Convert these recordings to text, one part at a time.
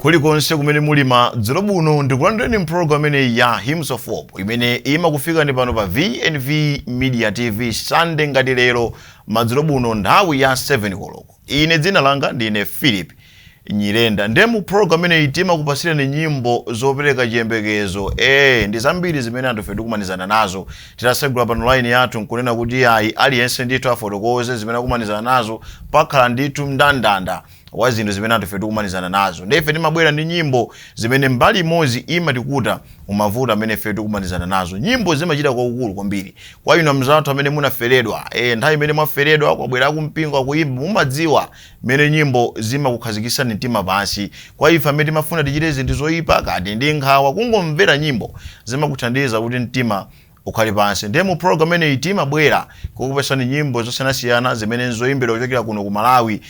Kulikonse kumene muli madzulo buno, ndikulandireni mpulogalamu imeneyi ya Hymns of Hope imene imakufikani pano pa VNV Media TV Sunday ngati lero madzulo buno nthawi ya 7 koloko. Ine dzina langa ndine Philip Nyirenda. Ndiye mu program imeneyi timakupasirani nyimbo zopereka chiyembekezo. Ndi zambiri zimene anthu ife tikumanizana nazo. Titasegula pano line yathu nkunena kuti ayi, aliyense ndithu afotokoze zimene akumanizana nazo, pakhala ndithu mndandanda wa zinthu zimene anthu ife tikumanizana nazo. Ndiye ife timabwera ndi nyimbo zimene mbali imodzi imatikuta mu mavuto amene ife tikumanizana nazo. Nyimbo zimachita kwakukulu kwambiri. Kwa inu amzathu amene munaferedwa, nthawi imene mwaferedwa kwabwera kumpingo akuyimba, mumadziwa mmene nyimbo zimakukhazikitsani mtima pansi. Kwa ife amene timafuna tichite zinthu zoyipa kati ndi nkhawa, kungomvera nyimbo zimakuthandiza kuti mtima ukhale pansi. Ndiye mu program imeneyi timabwera kukupasani nyimbo zosiyanasiyana zimene nzoyimbidwa kuchokera kuno ku Malawi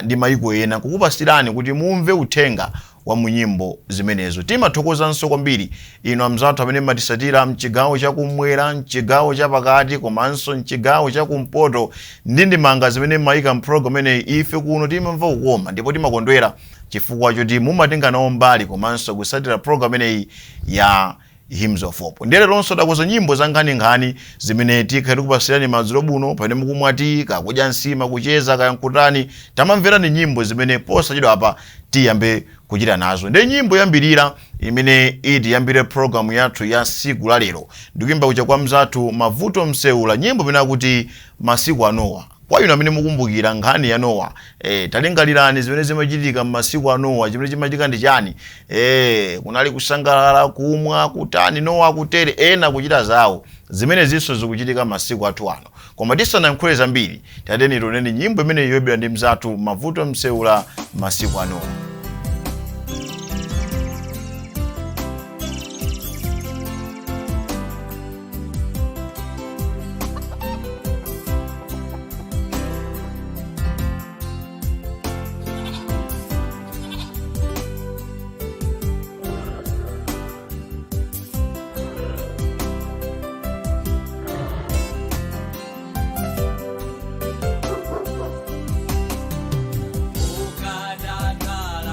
ndi mayiko ena, kukupasirani kuti mumve uthenga wa mu nyimbo zimenezo. Timathokozanso kwambiri inu amzathu amene mmatisatira mchigawo chakumwera, mchigawo chapakati komanso mchigawo chakumpoto ndi ndimanga zimene mmayika mpulogalamu imeneyi. Ife kuno timamva kukoma ndipo timakondwera chifukwa choti mumatenga nawo mbali komanso kusatira program imeneyi ya Hymns of Hope. Ndiye leronso takonza nyimbo za nkhaninkhani zimene tikhale tikupasirani madzulo buno pamene mukumwa tiyi, kakudya nsima, kucheza kaya nkutani. Tamamverani nyimbo zimene posachedwa apa tiyambe kuchita nazo. Ndiye nyimbo yoyambirira imene itiyambire programu yathu ya siku la lero ndikuyimba kucha kwa mzathu Mavuto Mseula, nyimbo imene akuti Masiku a Nowa. Kwa inu amene mukumbukira nkhani ya Nowa, talingalirani zimene zimachitika m'masiku a Nowa. Chimene chimachitika ndi chani? Kunali kusangalala, kumwa, kutani, Nowa akutere, ena kuchita zawo. Zimene zinso zikuchitika masiku athu ano. Koma tisanayankhule zambiri, tateni tioneni nyimbo imene yoyimbidwa ndi mzathu Mavuto Mseula, Masiku a Nowa. Ukadakhala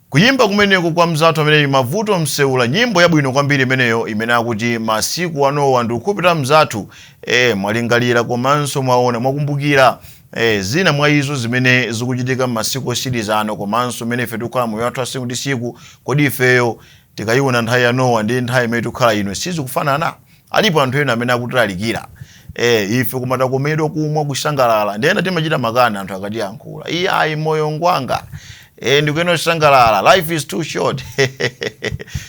Kuyimba kumeneko kwa mzathu amene Mavuto Mseula, nyimbo yabwino kwambiri imeneyo imene akuti masiku anowa. Ndikukhulupirira mzathu mwalingalira komanso mwaona, mwakumbukira zina mwa izo zimene zikuchitika m'masiku osiriza ano, komanso mmene ife tikukhala moyo wathu asiku ndi siku. Kodi ifeyo tikayiona nthawi ya Nowa ndi nthawi imene tikukhala ino sizikufanana? Alipo anthu ena amene akutilalikira, ife kumatakomedwa, kumwa, kusangalala, ndiyena timachita makani anthu akatiyankhula. Iye ayi, moyo ngwanga, ndikuyena kusangalala, life is too short.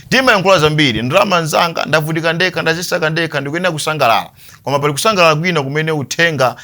Timayankhula zambiri, ndalama nzanga, ndavutika ndekha, ndazisaka ndekha, ndikuyena kusangalala. Koma pali kusangalala kwina kumene uthenga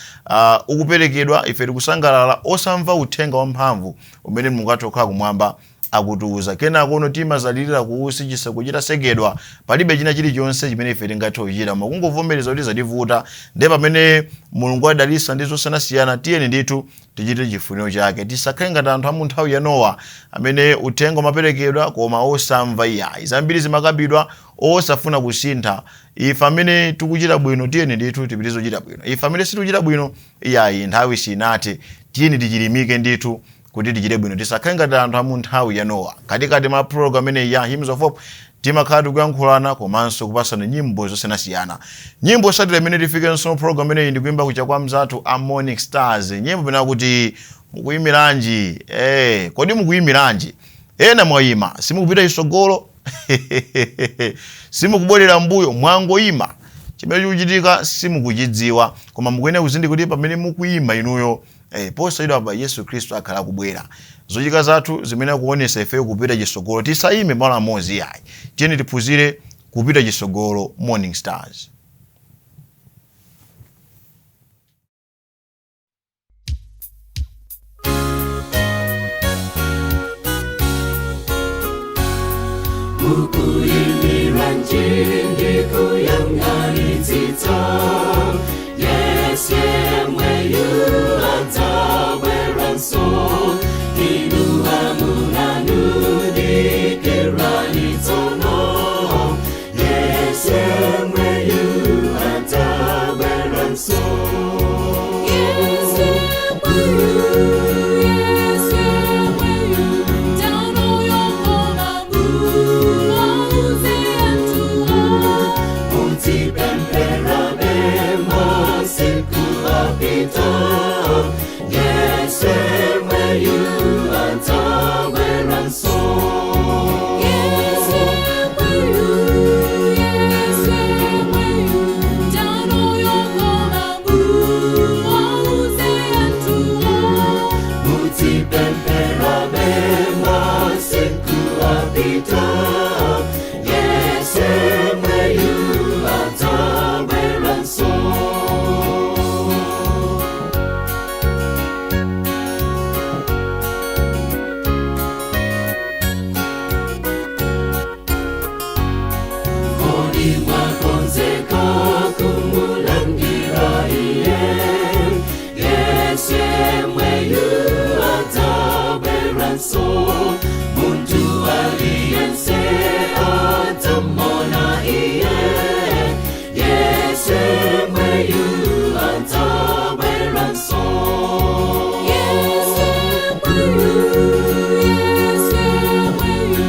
ukuperekedwa, ife tikusangalala osamva uthenga wamphamvu umene Mulungu athu okhala kumwamba akutiuza. Kenako uno timazalirira kuusi chiseko chitasekedwa, palibe china chilichonse chimene ife tingathe kuchita koma kungovomereza kuti zativuta. Ndiye pamene Mulungu adalisa ndi zosiyanasiyana, tiyeni ndithu tichite chifuniro chake, tisakhale ngati anthu a mu nthawi ya Nowa amene uthenga umaperekedwa koma osamva iyayi. Zambiri zimakambidwa osafuna kusintha. Ife amene tikuchita bwino, tiyeni ndithu tipitirize kuchita bwino. Ife amene sitikuchita bwino, iyayi, nthawi sinathe, tiyeni tichilimike ndithu kuti tichite bwino, tisakhale ngati anthu a mu nthawi ya Nowa. Katikati ma program imeneyi ya Hymns of Hope timakhala tikuyankhulana komanso kupasana nyimbo zosiyanasiyana. Nyimbo yotsatira imene tifikenso program imeneyi ndikuimba kucha kwa mzathu a Morning Stars, nyimbo imene akuti "Mukuyimiranji". Kodi mukuyimiranji? Ena mwayima, simukupita chitsogolo, simukubwerera mbuyo, mwangoyima. Chimene chikuchitika simukuchidziwa, koma mukuyenera kuzindikira kuti pamene mukuyima inuyo, posachedwa pa Yesu Khristu akhala akubwera. Zochitika zathu zimene akuonesa ifeyo kupita chitsogolo, tisayime malo amodzi yayi. Tiyeni tiphunzire kupita chitsogolo. Morning Stars. Mukuyimiranji ndikuyang'anitsitsa? Yesu yemweyu adzabweranso. Inu amunanu, dikirani tsono. Yesu yemweyu adzabweranso. Yesu yemweyu, Yesu yemweyu, tano yokoma muwauze anthuwo. Muzipempherabe, masiku apita. Yesu yemweyu adzabweranso. Yesu yemweyu, Yesu yemweyu, tano yokoma muwauze anthuwo. Muzipempherabe, masiku apita. Yesu yemweyu adzabweranso. Kodi mwakonzeka kumulandira iye? Yesu yemweyu adzabweranso. Munthu aliyense adzamuona iye. Yesu yemweyu adzabweranso. Yesu yemweyu, Yesu yemweyu,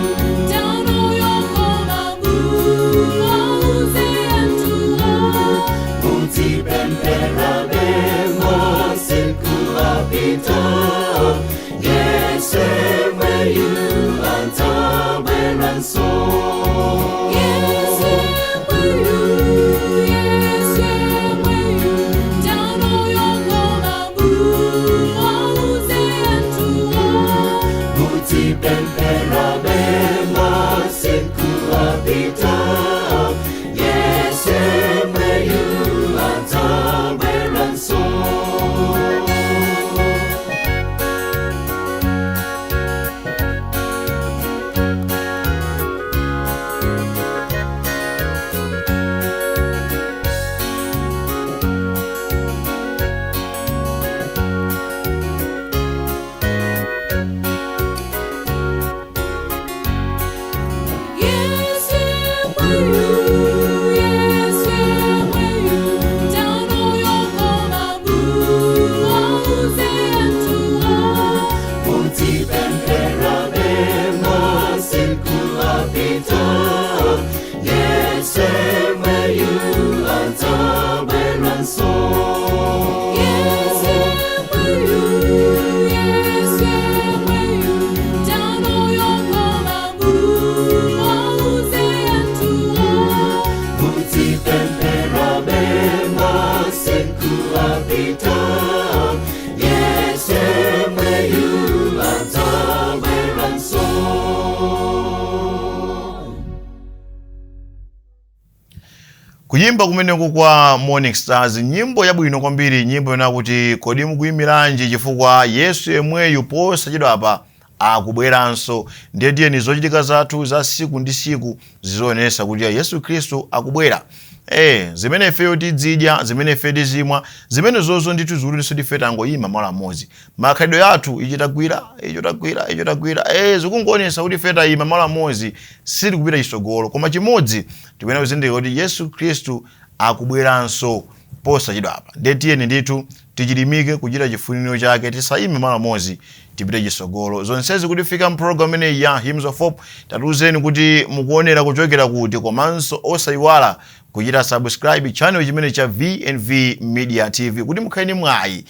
tano yokoma muwauze anthuwo. Muzipempherabe, masiku apita. Yesu yemweyu adzabweranso. Yesu yemweyu, Yesu yemweyu, tano yokoma muwauze anthuwo. Muzipempherabe, masiku apita. Yesu yemweyu adzabweranso. apita, Yesu yemweyu adzabweranso. Yesu yemweyu, Yesu yemweyu, tano yokoma muwauze anthuwo. Muzipempherabe masiku apita, Yesu yemweyu adzabweranso. Kuyimba kumeneko kwa Morning Stars, nyimbo yabwino kwambiri, nyimbo yona kuti kodi mukuyimiranji, chifukwa Yesu yemweyu posachedwa apa akubweranso. Ndiye tiyeni zochitika zathu za siku ndi siku zizionesa kuti Yesu Khristu akubwera. Zimene ifeyo tizidya, zimene ife tizimwa, zimene zozo ndithu zikutinso ife tangoyima malo amodzi. Makhalidwe athu, ichi tagwira, icho tagwira, icho tagwira, zikungoonesa kuti ife tayima malo amodzi, sitikupita chitsogolo. Koma chimodzi tikuyenera kuzindikira kuti Yesu Khristu akubweranso posachedwa apa. Ndiye tiyeni ndithu tichilimike kuchita chifuniro chake, tisayime malo amodzi, tipite chitsogolo. Zonsezi kutifika mpulogalamu imeneyi ya Hymns of Hope. Tatiuzeni kuti mukuonera kuchokera kuti, komanso osayiwala kuchita subscribe channel chimene cha VNV Media TV kuti mukhale ndi mwayi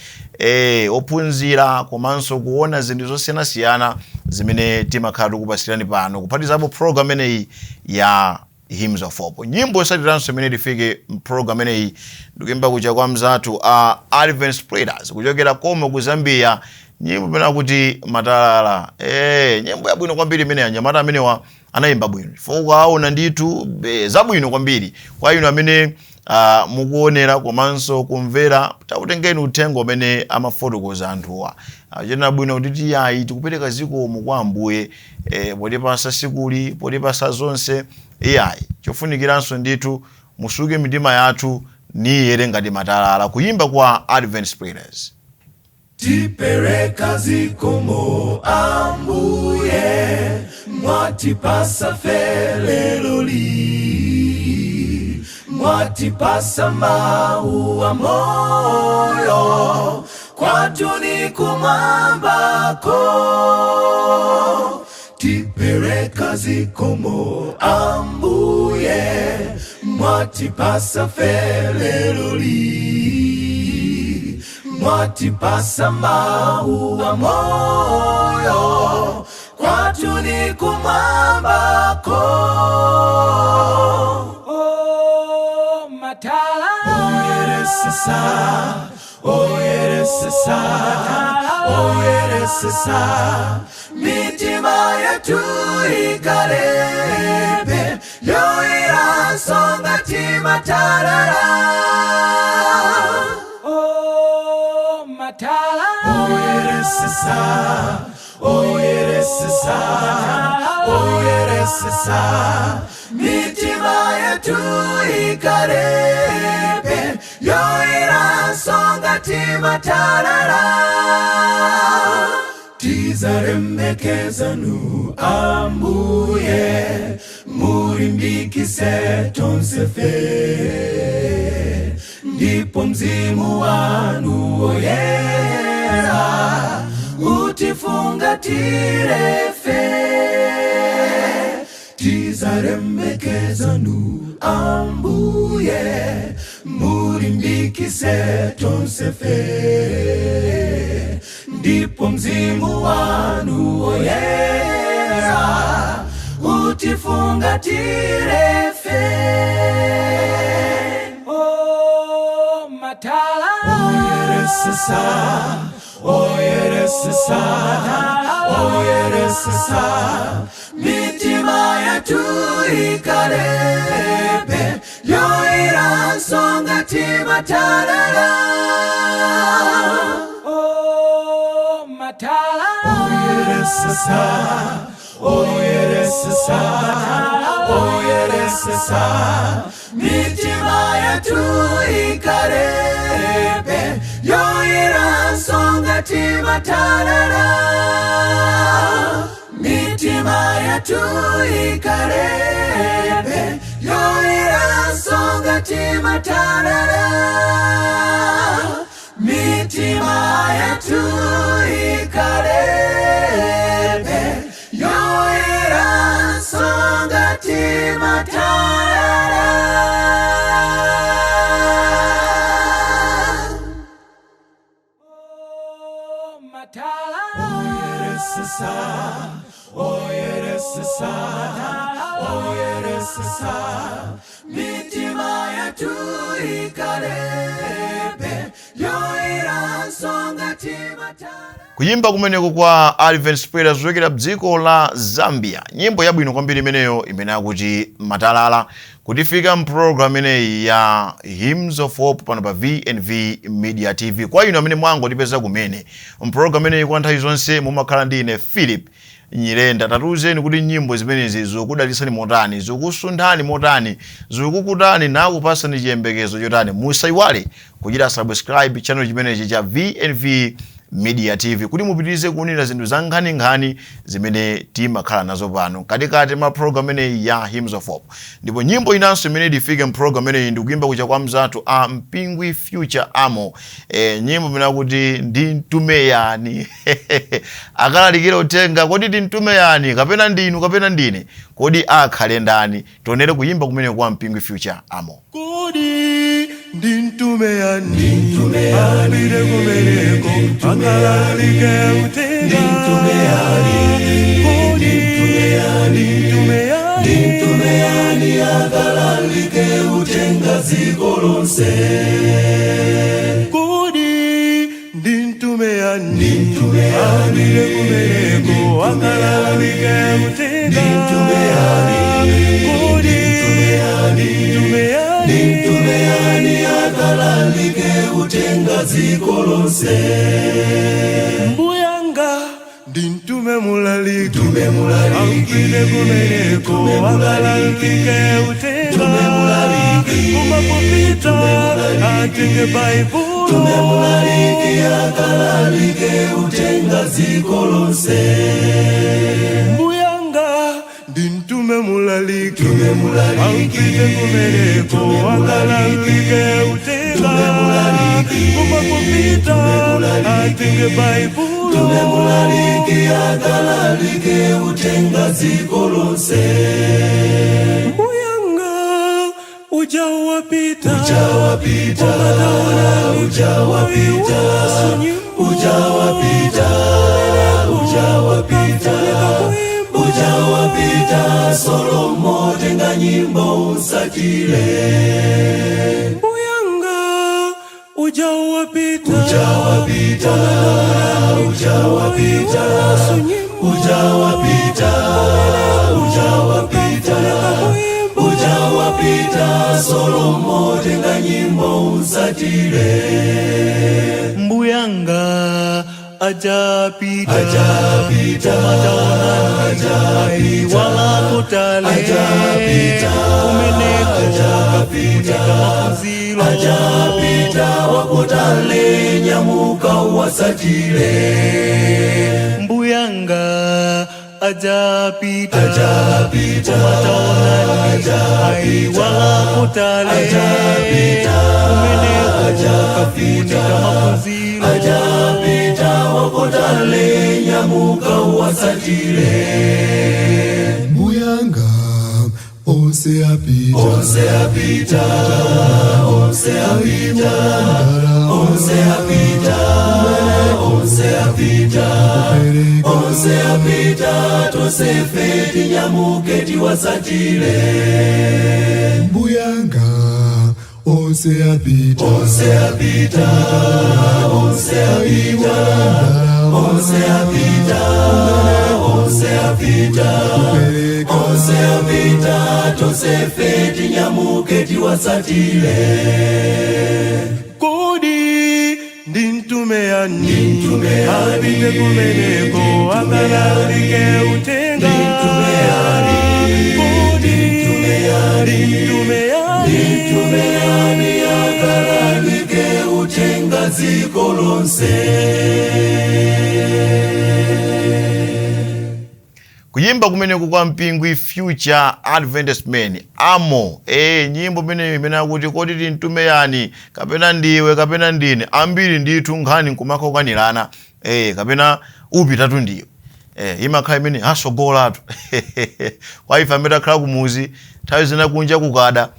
ophunzira komanso kuona zinthu zosiyanasiyana zimene timakhala tikupasirani pano, kuphatizapo program imeneyi ya Hymns of Hope. Nyimbo yotsatiranso imene tifike mpulogalamu imeneyi ndikuyimba kucha kwa mzathu a Advent Spreaders kuchokera komwe ku Zambia, nyimbo imene akuti Matalala. Nyimbo yabwino kwambiri imene anyamata amenewa anayimba bwino, chifukwa aona ndithu zabwino kwambiri. Kwa inu amene mukuonera komanso kumvera, tautengeni uthenga umene amafotokoza anthuwa. Chenera bwino kuti tiyayi tikupereka zikomo kwa Ambuye potipasa sikuli, potipasa zonse. Iyayi, chofunikiranso ndithu musuke mitima yathu niyere ngati matalala. Kuyimba kwa Advent Spreaders. Tipereka zikomo Ambuye, mwatipasa feleloli, mwatipasa maua moyo, kwatu ni kumwambako. Tipereka zikomo Ambuye, mwatipasa feleloli, mwatipasa maua moyo, kwatu ni kumwambako. Oh, matala. Oyeresesa, oyeresesa, oyeresesa, mitima yetu ikalebe yoira songa timatalala. Oh, matala. Oyeresesa, oyeresesa, oyeresesa, mitima yetu ikalebe yoira songa timatalala. Tizarembekezanu Ambuye, murimbikise tonsefe, ndipo mzimu wanu woyera utifungatire fe. Tizarembekezanu Ambuye, murimbikise tonsefe, ndipo mzimu wanu woyera utifungatire fe. Oh, matala. Oyeresesa, oyeresesa, oyeresesa, mitima yetu ikalebe yoira songa timatalala. Oh, matala. Oyeresesa, oyeresesa, oyeresesa, mitima yetu ikalebe yoira songa timatalala. Mitima yetu ikalebe yoira songa timatalala. Mitima yetu ikalebe yoira songa matalala. Oh, matalala. Mitima yathu ikalebe yoyera songa timatala. Kuyimba kumeneko kwa Alvin Sprayers kuchokera dziko la Zambia, nyimbo yabwino kwambiri imeneyo imene akuti Matalala, kutifika mpulogalamu imeneyi ya Hymns of Hope pano pa VNV Media TV. Kwa inu amene mwangotipeza kumene mpulogalamu imeneyi, kwa nthawi zonse mumakhala ndi ine Philip Nyirenda. Tatiuzeni kuti nyimbo zimenezi zikudalitsani motani, zikusunthani motani, zikukutani nakupasani chiyembekezo chotani. Musayiwale kuchita subscribe channel chimenechi cha VNV Media TV kuti mupitirize kuonera zinthu za nkhaninkhani zimene timakhala nazo pano katikati ma program imeneyi ya Hymns of Hope. Ndipo nyimbo inanso imene tifike mpulogalamu imeneyi ndikuyimba kucha kwa mzathu a Mpingwi Future Amo, nyimbo imene akuti "Ndimtume yani akalalikira uthenga". Kodi ndimtume yani? Kapena ndinu kapena ndine? Kodi akhale ndani? Tionere kuyimba kumene kwa Mpingwi Future Amo. Kodi ndimtume yani apite kumeneko akalalike uthenga? Kodi ndimtume yani? Ndimtume yani akalalike uthenga dziko lonse? Kodi ndimtume yani apite kumeneko akalalike uthenga? Kodi ndimtume yani? Ndimtume yani akalalike uthenga dziko lonse? Mbuyanga, ndimtume mulaliki Tume mulaliki. apite kumeneko Tume mulaliki. akalalike uthenga. Tume mulaliki. Kumapopita atenge Baibulo. Tume mulaliki akalalike uthenga dziko lonse. Mbuyanga, ndimtume mulaliki Tume mulaliki. apite kumeneko Tume mulaliki. akalalike uthenga. Tume mulaliki. Kumapopita Tume mulaliki. atenge Baibulo. Tume mulaliki akalalike uthenga dziko lonse. Mbuyanga, ujawapita. Ujawapita, ujawapita, ujawapita, ujawapita, ujawapita. Solomo, tenga nyimbo usatile. Mbuyanga, ujawapita. Ujawapita, ujawapita, ujawapita, ujawapita, ujawapita. Solomo, tenga nyimbo usatile. Mbuyanga ajapita. Ajapita, ajapita, wala kutale. Ajapita, kumeneko ajapita, maphunziro. Ajapita wakutale, nyamuka uwasatile. Mbuyanga ajapita. Ajapita, ajapita, wala kutale. Ajapita, kumeneko ajapita, maphunziro. Ajapita wakutale, nyamuka uwasatile. Mbuyanga, onse apita. Onse apita, onse apita, onse apita, onse apita, onse apita. Tonsefe tinyamuke tiwasatile. Mbuyanga, onse apita. Onse apita, onse apita, onse apita, onse apita, onse apita. Tonsefe tinyamuke tiwasatile. Kodi ndimtume yani Ndimtume yani, apite kumeneko akalalike uthenga? Ndimtume yani, Kodi ndimtume yani, ndimtume yani? Ndimtume yani akalalike uthenga dziko lonse? Kuyimba kumeneku kwa Mpingwi Future Adventist Men Amo, nyimbo imeneyo imene akuti "Kodi timtume yani? Kapena ndiwe kapena ndine?" Ambiri ndithu nkhani nkumakhokanirana, kapena upitatu ndiwe. Imakhala imene asogolatu kwa ife amene takhala kumuzi, nthawi zina kunja kukada,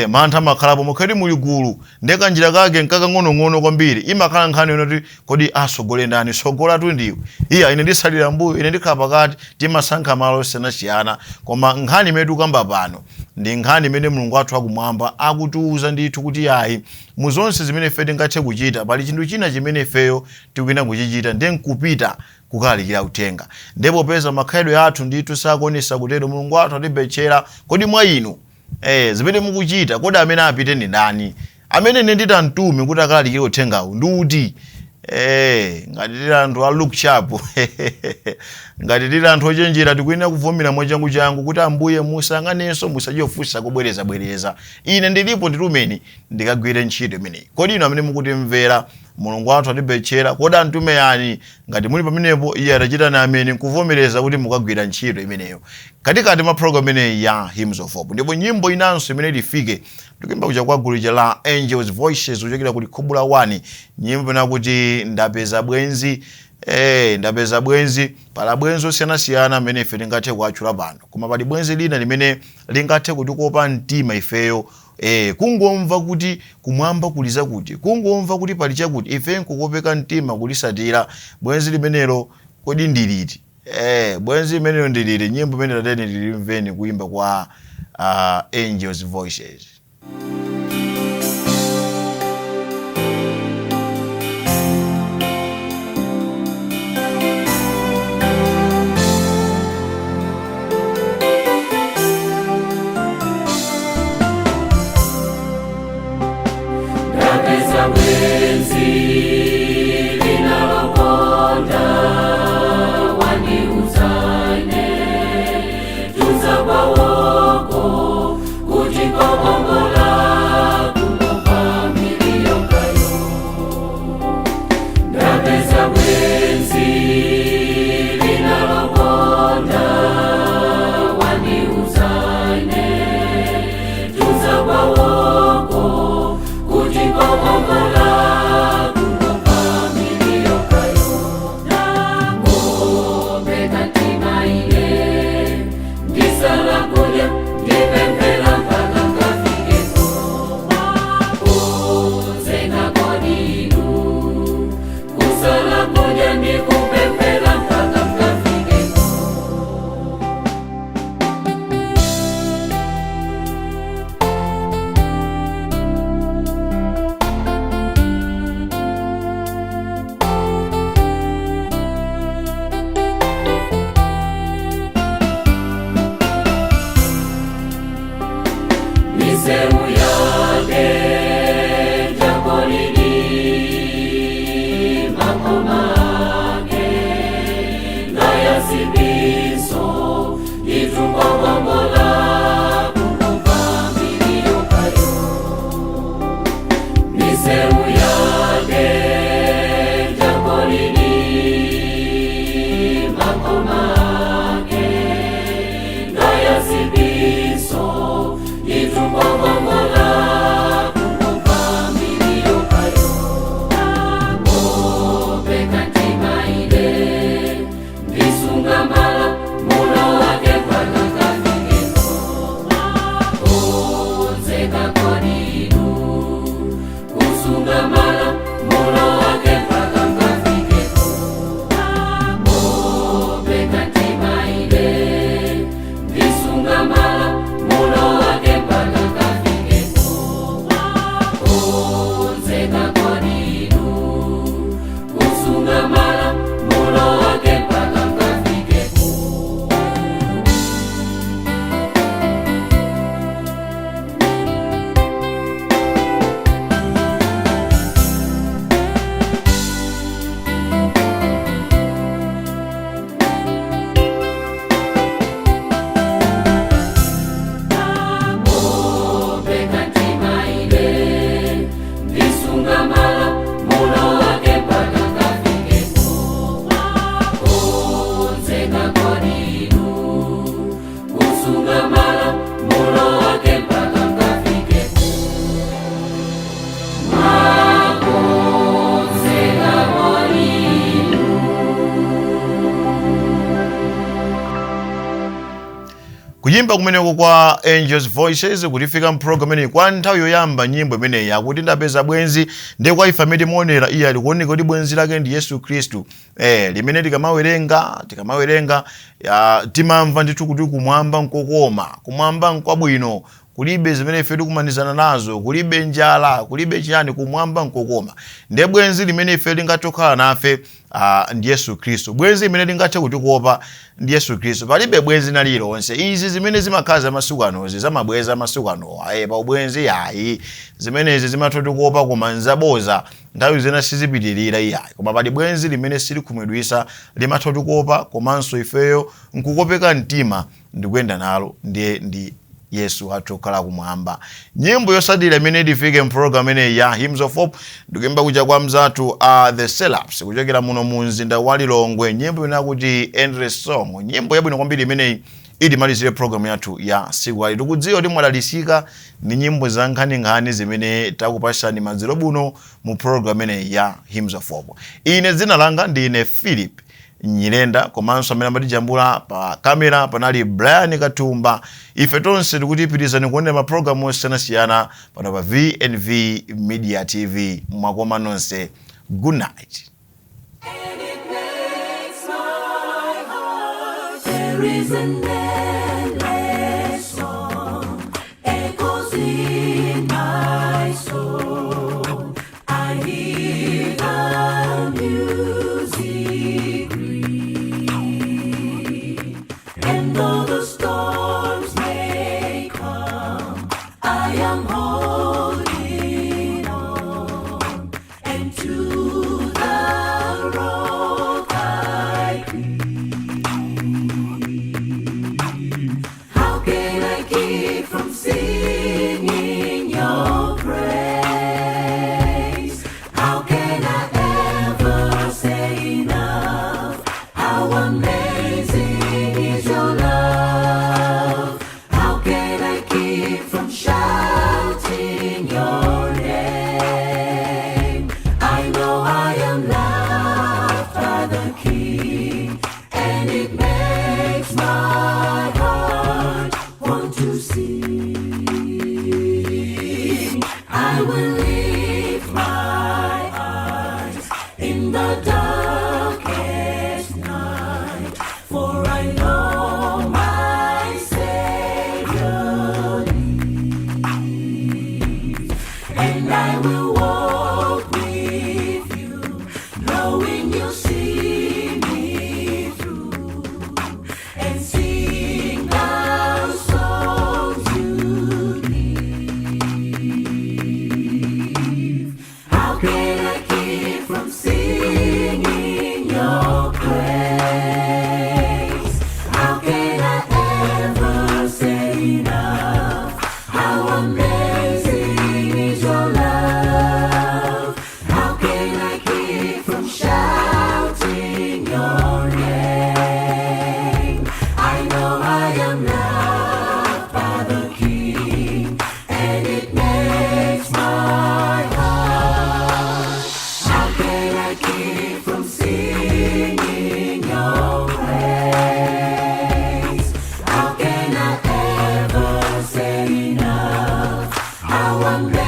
mantha amakhalapo mukhati muli gulu, ndiye kanjira kake nkakang'onong'ono kwambiri, imakhala nkhani yonoti kodi asogole ndani? Sogolatu ndiwe. Iya, ine ndisalira mbuyo, ine ndikhala pakati. Timasankha malo osiyanasiyana, koma nkhani imene tikukamba pano ndi nkhani imene Mulungu wathu akumwamba akutiuza ndithu kuti ayi, mu zonse zimene ife tingathe kuchita, pali chinthu china chimene ifeyo tikuyenera kuchichita, ndiye nkupita kukalalikira uthenga. Ndipo popeza makhalidwe athu ndithu sakuonesa kutero, Mulungu wathu atibetchera, kodi mwa inu zimene mukuchita, kodi amene apite ndi ndani? Amene ine nditamtume kuti akalalikire uthengawu ndi uti? Ngati tili anthu a look sharp, ngati tili anthu ochenjera, tikuyenera kuvomera mwachangu changu kuti Ambuye, musang'anenso, musachofunsa kubwerezabwereza, ine ndilipo, nditumeni ndikagwire ntchito imeneyi. Kodi inu amene mukutimvera, Mulungu wathu atibetchera, kodi antume yani? Ngati muli pamenepo, iye atachita na amene nkuvomereza kuti mukagwira ntchito imeneyo katikati mwa program imeneyi ya Hymns of Hope. Ndipo nyimbo inanso imene tifike ndikuimba kucha kwa gulu la Angels Voices kuchokera ku Likhubula 1, nyimbo inakuti "Ndapeza Bwenzi". Ndapeza bwenzi. Pala bwenzi osiyanasiyana amene ife tingathe kuatchula pano, koma pali bwenzi lina limene lingathe kutikopa mtima ifeyo, kungomva kuti kumwamba kuli zakuti, kungomva kuti pali chakuti, ife nkukopeka mtima kulisatira bwenzi limenelo. Kodi ndiliti bwenzi limenelo ndiliti? Nyimbo imene tateni tilimveni kuimba kwa Angels Voices. Ndapeza bwenzi linalokonda, wandiuzane tuzakwawoko kuti kokongola kunopa miliyokayo. Ndapeza bwenzi linalokonda, wandiuzane tuzakwawoko kuti kokongola kunopa miliyokayo. Ndangopeka mtima ine, ndisala kudya, ndipemphera mpaka ngafikeko. Makonzeka kodinu kusala kudya ndikupemphera mpaka ngafikeko. Miseu yake jakolini makomake ngayasibiso itukokongola kukuva miliyokayo. Miseu yake jakolini makomake ngayasibiso itukokongola. Kuyimba kumeneko kwa Angels Voices kutifika mpulogalamu imeneyi kwa nthawi yoyamba. Nyimbo imeneyi akuti "Ndapeza Bwenzi". Ndiye kwa ife amene timaonera, iye ali kuoneka kuti bwenzi lake ndi Yesu Khristu, limene tikamawerenga timamva ndithu kuti kumwamba nkokoma, kumwamba nkwabwino, kulibe zimene ife tikumanizana nazo, kulibe njala, kulibe chiyani, kumwamba nkokoma. Ndiye bwenzi limene ife lingathe kukhala nafe ndi Yesu Khristu. Bwenzi limene lingathe kutikopa ndi Yesu Khristu. Palibe bwenzi na lilonse. Izi zimene zimakhala zamasiku anozi, zamabweza masiku anowa, pa ubwenzi ayi, zimenezi zimatha kutikopa koma nzaboza, nthawi zina sizipitirira iyayi. Koma pali bwenzi limene silikhumudwisa, limatha kutikopa komanso ifeyo nkukopeka mtima ndikuyenda nalo, ndiye ndi Yesu athu okhala kumwamba. Nyimbo yotsatira imene tifike mpulogalamu imeneyi ya Hymns of Hope ndikuyimba kuja kwa mzathu The Selaps kuchokera muno mu mzinda wa Lilongwe. Nyimbo imene akuti "Endless Song", nyimbo yabwino kwambiri imeneyi itimalizire programu yathu ya siku ali. Tikudziwa kuti mwadalitsika ndi nyimbo za nkhaninkhani zimene takupasani madzulo buno mu programu imeneyi ya Hymns of Hope. Ine dzina langa ndine Philip Nyirenda, komanso amene amatijambula pa kamera panali Brian Katumba. Ife tonse tikutipitirizani kuonera mapulogalamu osiyanasiyana pano pa VNV Media TV. Mwakoma nonse, good night. And it makes my heart. There is an endless song echoes in my soul. I hear the music ring, and though the storms may come, I am holding on, and to the rock I cling. How can I keep from singing your praise? How can I ever say enough? How amazing is your love? How can I keep from shouting your name? I know I am loved by the King, and it makes my heart want to sing. I will lift my eyes in the darkest night, for I know my Savior lives, and I will walk with you, knowing you'll see me through, and sing the songs you give. How can I keep from singing your praise? How can I ever say enough? How amazing is your love? How can I keep from shouting your name? I know I am loved by the King, and it makes my heart. How can I keep from singing your praise? How can I ever say enough? How amazing